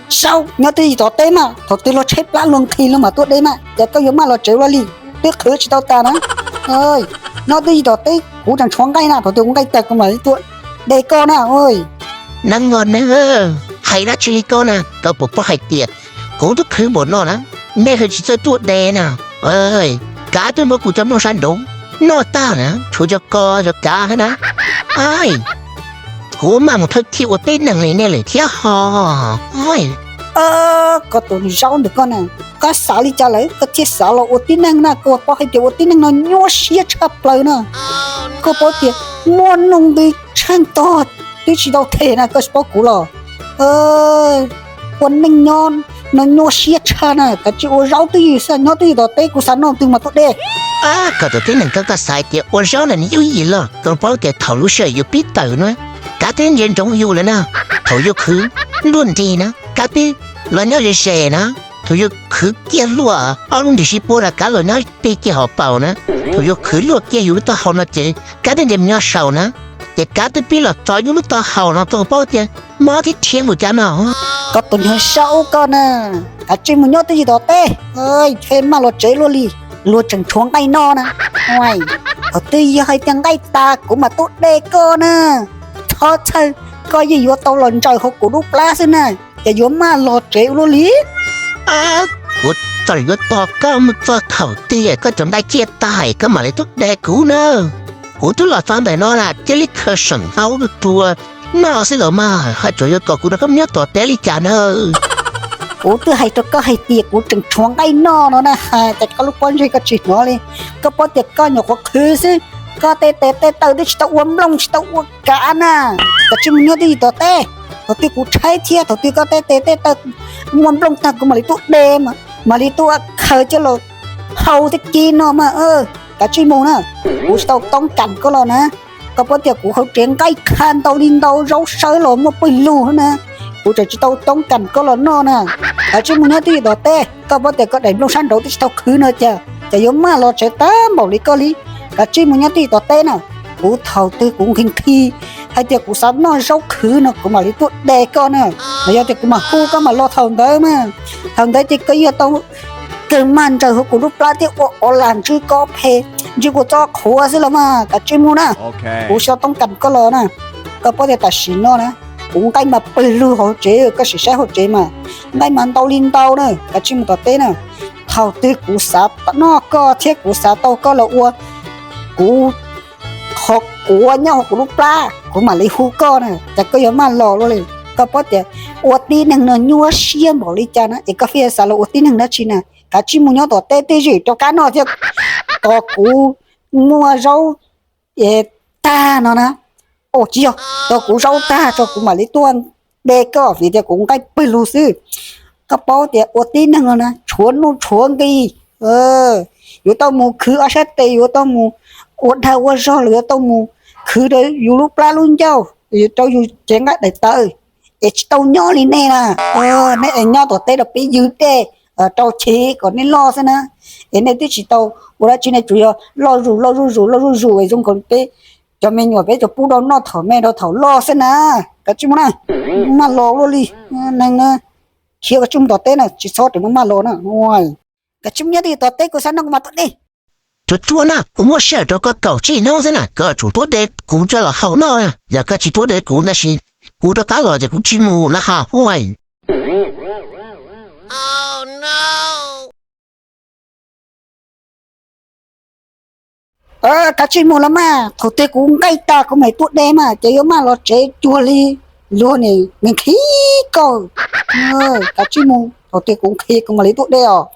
Saub, nyob twj ywm tom teb mas, thaum twg luag tshaib plab luag nqhis luag mam tuaj de mas, ces koj yuav maj los tsev ua luaj li, twb qhwv tsis tau tas na. Nyob twj ywm tom teb kuv tseem tshuav nqaij na, thaum twg kuv nqaij tag kuv mam li tuaj de koj na. Neeg os neeg, hais dab tsi li koj na, koj puas paub hais tias kuv twb qhwv npaum no na, nej ho tsis txawj tuaj de na. Kav twb muab kuv cov nplooj sab nraud noj tag na, tshuav cov ko cov kav thiab na. Kuv maj mus thawj thiaj ua tib neeg li nej lawm thiab ho. Koj tus zaub ntawm koj na, koj xav li cas lawm koj thiaj xav los ua tib neeg na? Koj paub hais tias ua tib neeg no nyuaj siab tshaj plaws na. Koj paub tias muaj nuj nqis tsheej tog twb tsis tau them na, koj tsis paub kuv los? Ua neej nyob no nyuaj siab tshaj na, kav tsij ua zaub twj ywm xwb, nyob twj ywm tom teb kuv xav noj twg mas tuaj de. Koj tus tib neeg koj, koj xav tias ua zaub na nws yooj yim los, koj paub tias thaum lub sij hawm yus pib tawm na, kav twb ntsia ntsoov yus lawm na, thaum yus khwv luaj nrig na, kav twb los nyob ze ze na, thaum yus khwv kiag luaj ob lub nrig sib puab na kav los nyob pem kiag hauv paus na, thaum yus khwv luaj kiag yus lub taub hau no ces kav twb nres mus nyob saum na, ces kav twb pib los txog yus lub taub hau no, koj paub tias mob thiab rhiab npaum cas no. Koj tus nyuag saub koj na, kav tsij mus nyob twj ywm tom teb, thiaj maj los tsev luaj li, luag tseem tshuav nqaij noj na. Thaum twg yog hais tias nqaij tas kuv mam tuaj de koj na. Txhob txhawj, koj yeej yuav tau los ntsaws hauv kuv lub plab xwb na, ces yuav maj los tsev ua luaj li. Kuv txawm yuav tos koj mus txog thaum twg koj cov nqaij ciaj tag koj mam li tuaj de kuv na. Kuv twb los txog ntawm no na cia li khaws seem hau tuag noj xwb los mas, haj tseem yuav kom kuv rov qab mus nyob tom teb li cas na. Kuv twb hais rau koj hais tias kuv tseem tshuav nqaij noj no na, hais tias koj lub pob ntseg koj tsis hnov li. Koj paub tias koj nyuam qhuav khwv xwb, koj tej tes tej taw twb tsis tau ua nplooj tsis tau ua kav na. Kav tsij mus nyob twj ywm tom teb, thaum twg kuv tshaib thiab thaum twg koj tej tes tej taw muaj nplooj tag kuv mam li tuaj de, mam li tuaj khaws coj los hau thiab kib no mas. Kav tsij mus na, kuv tsis tau toob kam koj los na. Koj paub tias kuv hauv tsev nqaij kha ntau li ntau, zaub sawb los muaj pawg lug na, kuv tseem tsis tau toob kam koj los noj na. Kav tsij mus nyob twj ywm tom teb, koj paub tias koj daim nplooj sab nraud twb tsis tau khwv no cas, cas yuav maj los tsev tag npaum li koj li. Kav tsij mus nyob twj ywm tom teb na, kuv thaum twg kuv nqhis nqhis hais tias kuv xav noj zaub khwv no kuv mam li tuaj de koj na, los yog tias kuv mam hu koj mam los thaum ntawd mas. Thaum ntawd ces koj yuav tau kawg maj ntsaws hauv kuv lub plab thiab ua ov lam ntswj kob phem ntswj kua txob qhuav xwb los mas. Kav tsij mus na, kuv tsis tau toob kam koj los na. Koj paub tias tam sim no na, kuv nqaij mas pawg lug hauv tsev, koj sim saib hauv tsev mas, nqaij mas ntau li ntau na. Kav tsij mus tom teb na, thaum twg kuv xav noj koj thiab kuv xav tau koj los ua kuv qhov quav nyob hauv kuv lub plab kuv mam li hu koj na, cas koj yuav maj los luaj li. Koj paub tias ua tib neeg no nyuaj siab npaum li cas na es koj pheej xav los ua tib neeg dab tsi na. Kav tsij mus nyob tom teb twj ywm rau qab no thiab, tos kuv muaj zaub tag no na, tsis yog, tos kuv zaub tag tso kuv mam li tuaj de koj vim tias kuv nqaij pawg lug xwb. Koj paub tias ua tib neeg no na tshuav nuj tshuav nqis, yuav tau mus khwv ob sab tes, yuav tau mus ua dag ua zog los yuav tau mus khwv rau yus lub plab lub ncauj, rau yus cev nqaij daim tawv, es tsis tau nyob li nej na. Nej es nyob tom teb rau peb ywg dej rau chiv kom nej loj xwb na, es nej twb tsis tau ua dab tsi, nej tsuas yog loj zus loj zuj zus loj zuj zus zoo nkaus peb cov me nyuam peb cov pub rau noj thaum me rau thaum loj xwb na. Kav tsij mus na, maj los luaj li, neeg na, khiav kav tsij mus tom teb na, tsis txhob ram maj los na. Kav tsij mus nyob twj ywm tom teb, kuv xav noj kuv mam tuaj de. Tus ruam na, kuv muab sij hawm rau koj kaum tsib hnub xwb na, koj tsum tuaj de kuv coj los hau noj. Yog koj tsis tuaj de kuv tab sis kuv rov qab los ces kuv tsis mus na ha huaj. Kav tsij mus los mas, thaum twg kuv nqaij tas kuv mam tuaj de mas, ces yuav maj los tsev cuag li luag ne, nqhis koj. Kav tsij mus, thaum twg kuv nqhis kuv mam li tuaj de os.